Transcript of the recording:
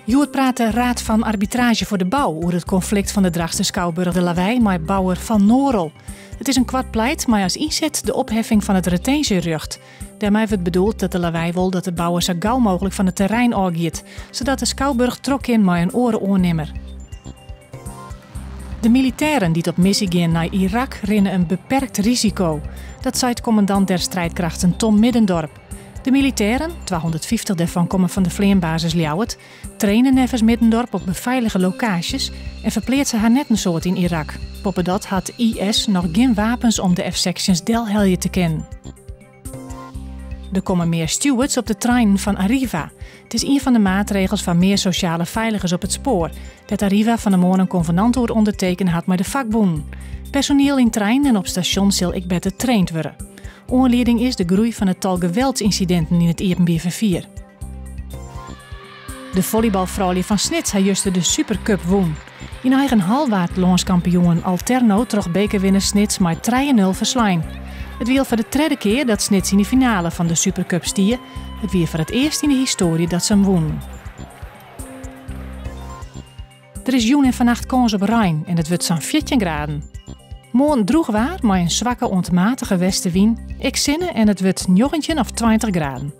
Hjoed praat de Raad van Arbitrage voor de Bouw oer it konflikt fan de Drachtster Skouburch De Lawei mei bouwer Van Norel. It is in koart pleit mei as ynset de opheffing fan it retinsjerjocht. Dêrmei wurdt bedoeld dat De Lawei wol dat de bouwer sa gau mooglik fan it terrein ôfgiet, sadat de skouburch troch kin mei in oare oannimmer. De militêren dy't op missy gean nei Irak rinne in beperkt risiko. Dat seit kommandant der strijdkrachten Tom Middendorp. De militêren, 250 dêrfan komme fan de fleanbasis Ljouwert, traine neffens Middendorp op befeilige lokaasjes en ferpleatse har net in soad yn Irak. Boppedat hat IS noch gjin wapens om de F-sechstjins delhelje te kinnen. Der komme mear stewards op de treinen fan Arriva. It is ien fan de maatregels foar mear sosjale feiligens op it spoar, dêr't Arriva fan 'e moarn in konvenant oer ûndertekene hat mei de fakbûnen. Personiel yn treinen en op stasjons sil ek better traind wurde. Oanlieding is de groei fan it tal geweldsynsidinten yn it iepenbier ferfier. De follybalfroulju fan Snits ha juster de Supercup wûn. Yn eigen hal waard lânskampioen Alterno troch bekerwinner Snits mei trije nul ferslein. It wie al foar de tredde kear dat Snits yn de finale fan de Supercup stie. It wie foar it earst yn de histoarje dat se him wûnen. Der is jûn en fannacht kâns op rein en it wurdt sa'n 14 graden. Moarn drûch waar mei in swakke oant matige westewyn, ek sinne en it wurdt 19 of 20 graden.